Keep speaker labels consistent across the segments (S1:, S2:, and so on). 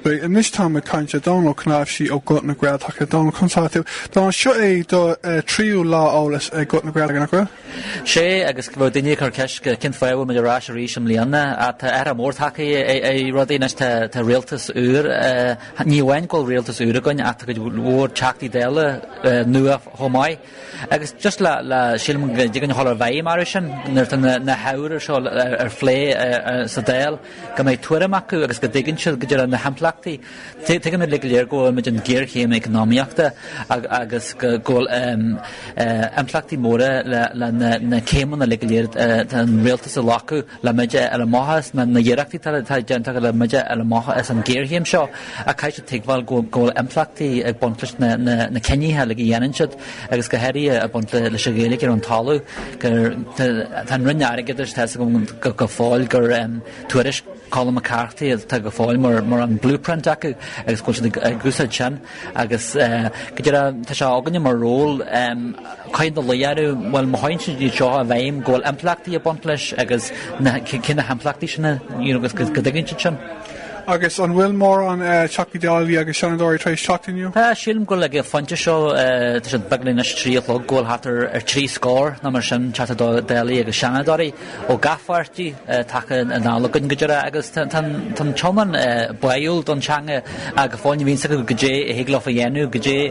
S1: Anois táim ag caint le Dónal Ó Cnáimhsí ó Guth na Gaeltachta. Dónal, conas tá tú? Dónal, seo é do tríú lá eolais ag Guth na Gaeltachta, nach bhfuil?
S2: Sé, agus bheadh daoine ag cur ceist cén fáth a bhfuil muid ar ais arís i mbliana, ach tá athrú mór tagtha ar rudaí anois, tá rialtas úr, ní amháin go bhfuil rialtas úr againn ach tá cuid mhór Teachtaí Dála nua chomh maith. Agus just le, le, sílim go dtig linn a dhul i bhfeidhm orthu sin nuair atá na, na hábhair seo ar phlé sa Dáil, go mbeidh tuairim acu agus go dtuigeann siad go díreach na himpleachtaí. Tuigimid uilig go léir go bhfuil muid in géarchéim eacnamaíochta agus go bhfuil impleachtaí móra le na céimeanna uilig go léir atá an rialtas a ghlacadh le muid a fháil amach as, na hiarrachtaí atá déanta acu le muid a fháil amach as an ghéarchéim seo ach caithfidh siad tuigbheáil go bhfuil impleachtaí ag baint leis na cinnithe uilig a dhéanann siad agus go háirithe ag baint leis an Ghaeilge ar an talamh gur tá an Roinn Airgeadais, tá 'fhios agam go fóill gur tuairisc Colm McCarthy atá go fóill mar an blueprint acu agus go bhfuil siad ag úsáid sin agus go díreach tá sé againne mar ról cur ina luí orthu, bhuel má chuireann siad iad seo i bhfeidhm go bhfuil impleachtaí ag baint leis agus cé na himpleachtaí sin you know agus go dtuigeann siad sin.
S1: Agus an bhfuil mórán Teachtaí Dála agus Seanadóirí tar éis teacht inniu?
S2: Tá, sílim go bhfuil ag an phointe seo, tá sé beagnach anois 3 a chlog, go bhfuil thart ar 30 scór nó mar sin Teachtaí Dála agus Seanadóirí ó gach pháirtí tagtha anall chugainn go díreach agus tá an tiomáint báúil don teanga ach go fóill ní bhíonn 's acu goidé a thig leofa a dhéanamh, goidé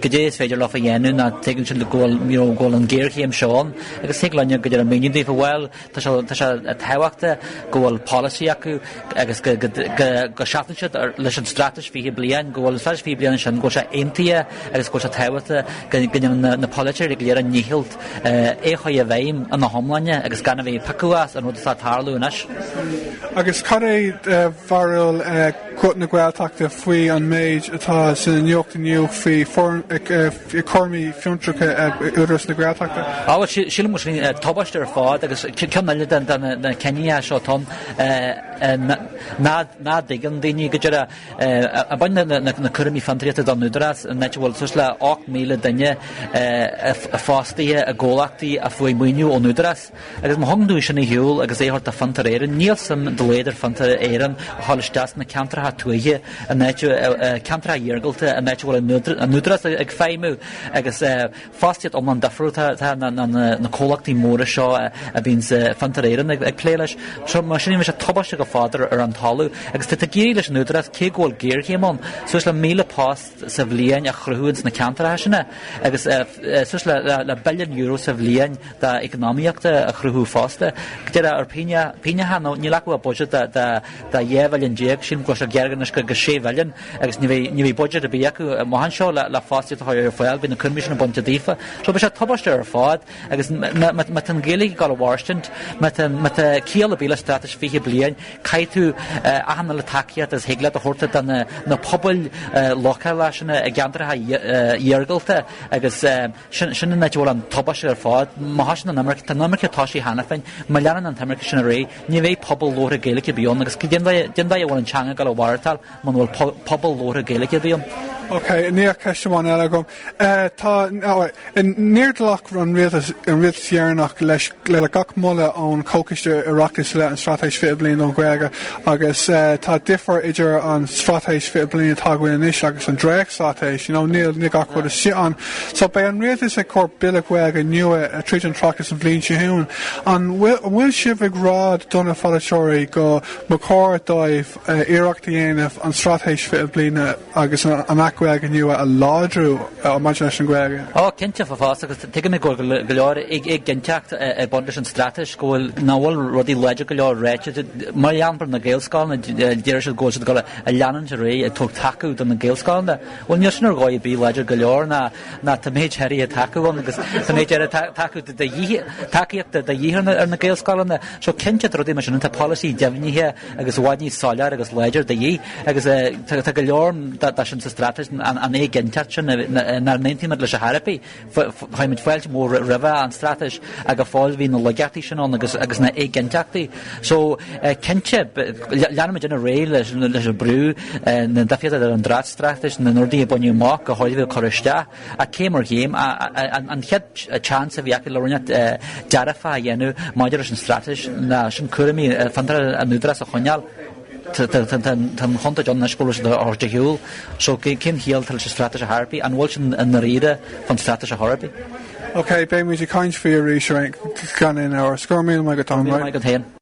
S2: goidé is féidir leofa a dhéanamh ná tuigeann siad go bhfuil you know go bhfuil an ghéarchéim seo ann agus thig linne go díreach míniú daofa bhuel Tá sé tá sé tábhachtach go bhfuil polasaí acu agus go go go seasann siad leis an Straitéis 20 Bliain, go bhfuil an Straitéis 20 Bliain sin, go bhfuil sé aontaithe agus go bhfuil sé tábhachtach go go ndéanann na na polaiteoirí go léir a ndícheall é a chur i bhfeidhm ina hiomláine agus gan a bheith ag piocadh as an rud atá ag tarlú anois.
S1: Agus cad é bharúil Ghuth na Gaeltachta faoi an méid atá sa nuacht inniu faoi chúraimí fiontracha Údarás na Gaeltachta?
S2: Á bhuel, sílim go bhfuil sin tubaiste ar fad agus ceann eile de na cinnithe seo atá ann ná dtuigeann daoine go deireadh a baineann na cúraimí fiontraíochta don Údarás an áit a bhfuil suas le 8,000 duine fostaithe i gcomhlachtaí a fuair maoiniú ón Údarás. Agus má thugann tú sin ar shiúl agus é a thabhairt do Fiontar Éireann, níl suim dá laghad ar Fiontar Éireann a dhul isteach sna ceantracha tuaithe, an áit, ceantracha iargúlta, an áit a bhfuil an Údarás ag feidhmiú agus fostaíocht iomlán difriúil atá ná na comhlachtaí móra seo a bhíonn Fiontar Éireann ag plé leis. So mar sin bhí sé tubaisteach ar fad ar an talamh agus tá ag éirí leis an Údarás, cé go bhfuil géarchéim ann, suas le 1,000 post sa bhliain a chruthú ins na ceantracha sin agus suas le billiún euro sa bhliain d'eacnamaíocht a chruthú fosta. Go díreach ar pínneacha nó níl acu ach budget de 12 bhilliún, sílim go bhfuil sé gearrtha anois go 6 bhilliún agus ní bheidh ní bheidh budget ar bith acu amach anseo le fostaíocht a chur ar fáil, beidh na cúraimí sin bainte daofa. So beidh sé tubaiste ar fad agus má tá an Ghaeilge ag dul a mhairstint, má tá má tá ciall ar bith le straitéis 20 bliain, caithfidh tú achan uile tacaíocht is thig leat a thabhairt do na pobail locála sin i gceantracha iargúlta agus Sin an áit a bhfuil an tubaiste ar fad. Má thosaíonn an imirce, tá an imirce tosaithe cheana féin, má leanann an t-imirce sin ar aghaidh, ní bheidh pobal labhartha Gaeilge ar bith ann agus cén dóigh a bhfuil an teanga ag dul a mhaireachtáil muna bhfuil pobal labhartha Gaeilge ar bith ann?
S1: Ok, níl ach ceist amháin eile agam. Tá, níor ghlac an rialtas, an rialtas dheireanach leis, le gach moladh ón Chomhchoiste Oireachtais i leith an Straitéis 20 Bliain don Ghaeilge agus tá difear idir an Straitéis 20 Bliain atá againn anois agus an dréachtstraitéis, you know, níl, níl gach rud istigh ann. So beidh an rialtas ag cur Bille Gaeilge nua tríd an Oireachtas an bhliain seo chugainn. An bhfuil sibh ag rá do na pholaiteoirí go mba chóir dóibh iarracht a dhéanamh an Straitéis 20 Bliain agus an Acht Gaeilge nua a láidriú maidir leis an Ghaeilge?
S2: Ó, cinnte, fosta, agus tuigimid go bhfuil go leor éiginnteacht ag baint leis an straitéis, go bhfuil, nach bhfuil rudaí láidir go leor ráite. Mar shampla, na Gaelscoileanna, deir siad go bhfuil siad ag dul a leanúint ar aghaidh ag tabhairt tacú do na Gaelscoileanna. Bhuel, níl sin ar dhóigh ar bith láidir go leor ná ná tá méid áirithe tacú ann agus tá méid áirithe tacú de dhíth, tacaíocht de dhíth ar na Gaelscoileanna. So cinnte tá rudaí mar sin, tá polasaí deimhnithe agus i bhfad níos soiléir agus láidir de dhíth agus tá go leor de sin sa straitéis, an éiginnteacht sin nach n-aontaímid leis ar chor ar bith. Chuir muid fáilte mhór roimhe an straitéis ach go fóill bhí na laigeachtaí sin ann agus agus na éiginnteachtaí. So cinnte leanfaimid ar aghaidh leis leis an brú na difríochtaí idir an dréachtstraitéis na rudaí a baineadh amach go háirithe a chur isteach ach céim ar chéim an chéad chance a bhí acu le rud inteacht dearfach a dhéanamh maidir leis an straitéis ná sin cúraimí fiontar an Údarás a choinneáil. Tá an chontúirt ann anois go bhfuil siad á thabhairt ar shiúl. So cén chiall atá leis an straitéis ar chor ar bith? An bhfuil siad i ndáiríre fán straitéis ar chor ar bith?
S1: Ok, beidh muid ag caint faoi arís ar aon, gan aon amhras. Go raibh míle maith agat, Tom. Go raibh míle
S2: maith agat féin.